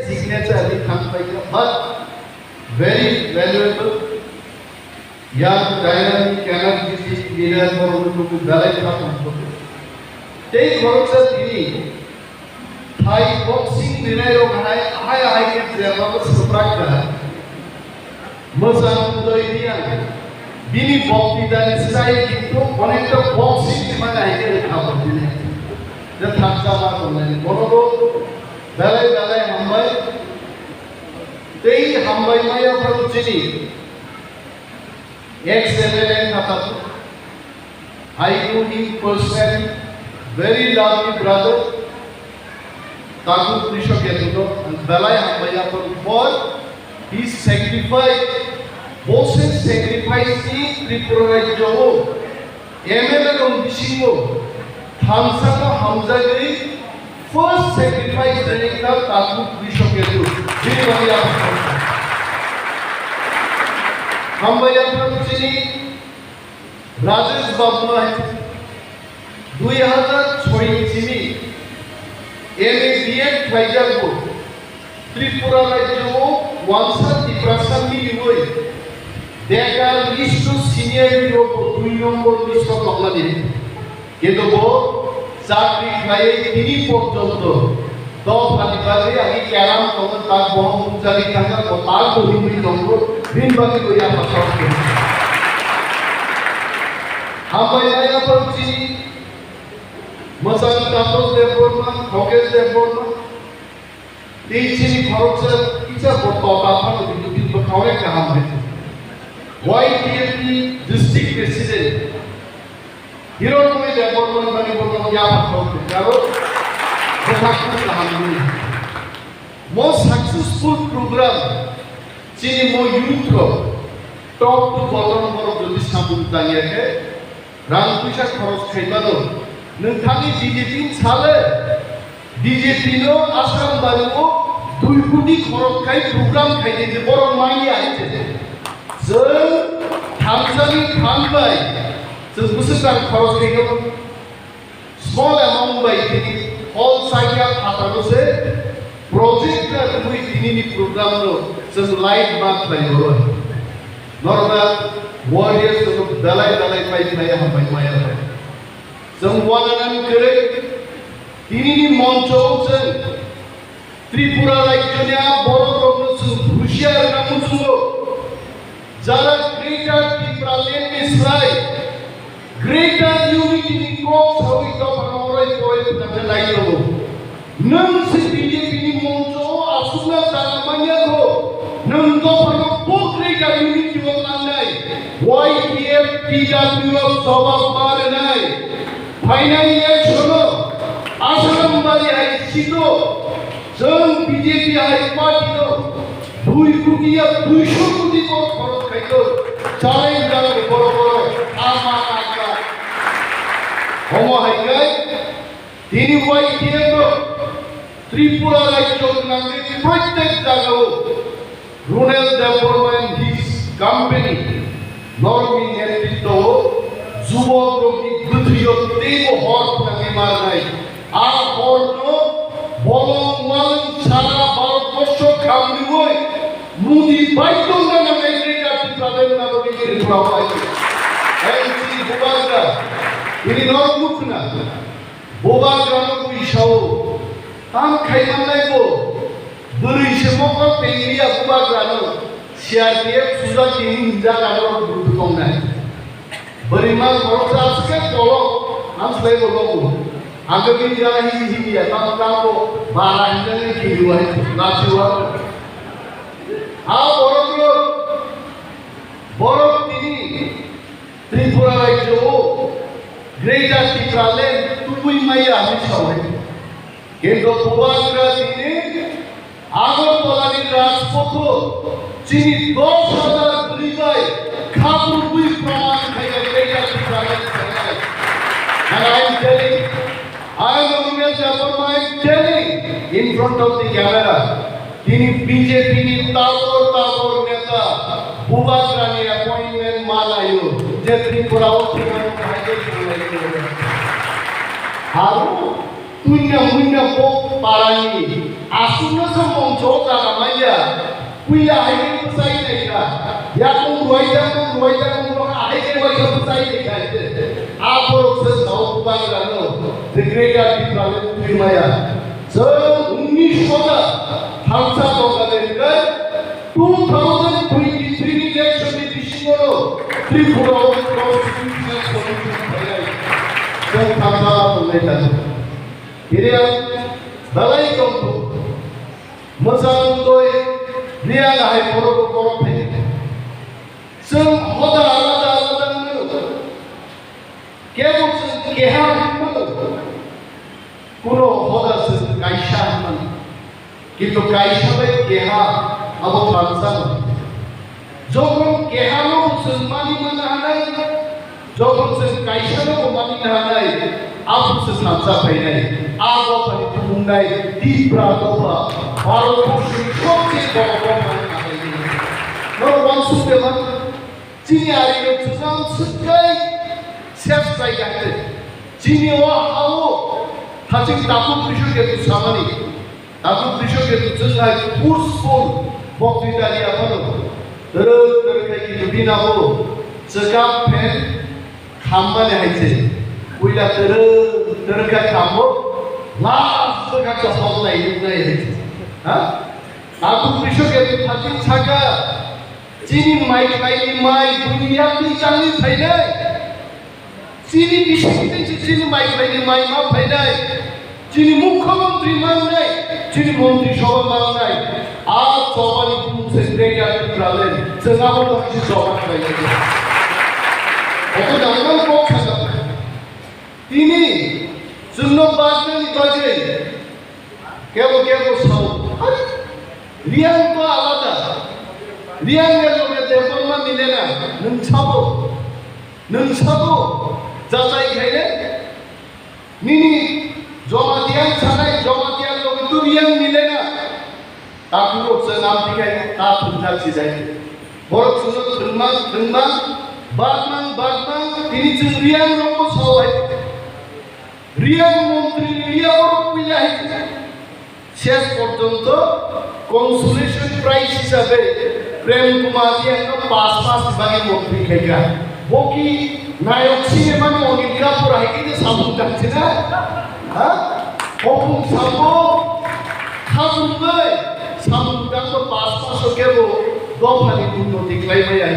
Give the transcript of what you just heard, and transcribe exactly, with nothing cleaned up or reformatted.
Signature ni thang paikha, but very valuable young dynamic energetic leader borok ni belai kha tongkha. Tei khoroksa tini thai boxing rinai rok hai, hai, hai khe jeba bo swprak kha. Mwchang Udoy Reang, bini boktitani style kintu onekta boxing ni mane hai khe rwkha bo bini. Je thangsa ma tongnani, bono bo belai belai hambai. Tei hambai maya phano chini ex M L A kha tabuk. I know him personally, very lovely brother. Tagu Krishna Ketuno, and belai hambai yapon for his sacrifice. Bo se sacrifice ni Tripura rajyo o M L A rok bisingo thamsano hamjagwi first sacrifice ringkha Tagu Krishna Ketu. Bini bagwi yapon. Hambai yapon chini Rajesh Babu no hai dui hazar soi ni simi M A B Ed khlaijak bo Tripura rajyo o wansa Tiprasa miliwi bekar list o senior rok bo dui nombor list o tongmani. Kintu bo chakri khlaiwi tini porjonto dophani bagwi agi keram tongo, tak bohong bukjagwi thangkha, bo tak bo himwi tongo, bini bagwi bo yapha kok khe. Hambai maya phano chini mwchang Taposh Debbarma, Khogesh Debbarma, tei chini khoroksa kisa bo tota phano bini bini bwkhao kaham khe. Y T F ni district president, Hironmoy Debbarma ni bani borok yapha kok karo bwkhak kung kaham ni. Mo successful program chini mo youth rok top to bottom borok jodi samung tangya khe rang puisa khoros khaimano nwng thangwi B J P ni sale B J P no Assam bari o dui koti khorok khai program khai de borok manya hai se. Chwng thamsani thang bai chwng bwswk rang khoros khaikha, small amount bai tini hall sakya phataro se project na rwgwi tinini program no chwng light ma khlai oro. Normal warriors no belai belai pai khlai hambai maya bai. Chwng wananan kwrwi tinini moncho o chwng Tripura rajyoni a borok rokno chwng husiar rwna muchungo. Jara Greater Tipraland ni slai Greater Unity ni kok sawi dophano orai poroi phwrangna nai tongo. Nwng se B J P ni moncho o aswkna jaga manya kho, nwng dophano bo Greater Unity o tangnai, Y T F T W F jobab ma rwnai. Phainai election o Assam bari hai seat o chwng B J P hai party no dui koti ya duiso koti borok khorok khaito, challenge rok borok borok ama kaka. Omo hai khe tini Y T F no Tripura rajyo gwnangwi protek jagao Runel Debbarma and his company norokni netritwo o jubokrokni bwthwio teibo hor phwnangwi marnai. A horno bolong walong sara Bharatborsho khamriwi Modi bai tongna nangnai Greater Tipraland nabagwi Tripura bai. N C Bubagra, bini norok nukhna. Bubagrano bui sao, tam khaimannai bo, bwrwi se mokol tengriya Bubagrano, C R P F sujak tini hinjak ano budu tongnai. Bwrwi ma khoroksa aswk khe kolok, ang swlai bo logo. Ang khe bini jana hini hini ya, tam tam bo, bara hinjak ni kiri wai, lachi wa. Ha borok lo, borok tini, Tripura rajyo o Greater Tipraland tubui maya hinwi saui. Kintu Bubagra tini Agartala ni Rajpotho chini dos hazar bwrwi bai khaprubui proman khaiya Greater Tipraland khainai. And I am telling, I am Runel Debbarma, I am telling in front of the camera. Tini B J P ni tabor tabor neta Bubagra ni appointment ma laio, je Tripura o thwngmani bahai khe thwnglaio. Aro tuina muina bo parani Aswkno se mongso jaga manya, puila hai khe bwsai naikha, yakung ruwaijak, mung ruwaijak, mung rok ahai khe waisa bwsai naikha. A borok se sao bubagrano, the greater Tipraland twi maya. Chwng unis hajar thansa tongkha de hwnkhe, two thousand twenty-three ni election ni bisingo Tripura o constitutional solution phainai. Chwng thansa tongnai kha. Tini ang belai tongthok. Mwchang twi Reang hai borok borok phai. Chwng hoda alada alada wngmano. Kebo chwng keha wngmano. Kuno hoda chwng kaisa wngmano. Kintu kaisa bai keha abo thansa no. Jokhon kehano bo chwng mani mana hanai, jokhon chwng kaisano bo mani na hanai, abo se thansa phainai. A dophani tumungnai Tipra dopha, Bharat borshoni sobcheye boro dopha wngkha. Norok uansuk de man, chini ari rok chwng swkei ses khlai kha. Chini o ha-o haching takhuk bisu ketu samani. Takhuk bisu ketu chwng hai forceful boktwita ria phano. Twrwk twrwk khai kitu bina o chwkap phen khammani hai se. Puila twrwk twrwk khai khambo last chwkap chasok lai nuknai hai se. Ha? Takhuk bisu ketu haching saka. Chini mai khlaini mai buini yakni changni phainai. Chini bising tei chini mai khlaini mai ma phainai. Chini mukhyamantri mangnai, chini montri sabha mangnai. A chobani bumung se greater Tipraland. Chwng abo no kisi choba khlai nai. Obo nangmani kok sakha. Tini chwngno bajnani bagwi kebo kebo sao. Reang to alada. Reang ni loge Debbarma mile na. Nwng sabo. Nwng sabo. Jachai khaile. Nini Jamatia sanai, Jamatia loge to Reang mile na. Takhuk rok chwng amtwi khai ta thumjak sijai. Borok chwngno thwngmang, thwngmang, bagmang, bagmang, tini chwng Reang rokbo sao hai. Reang montri ni Reang rok puila hai. Ses porjonto consolation prize hisabe Prem Kumar Reang no pas mas ni bagwi montri khaikha. Bo ki nayok sinema ni Anil Kapoor hai khe samung tangchina? Ha? Hopung samung, samung nai, samung tangbo pas maso kebo dophani unnoti khlai maya.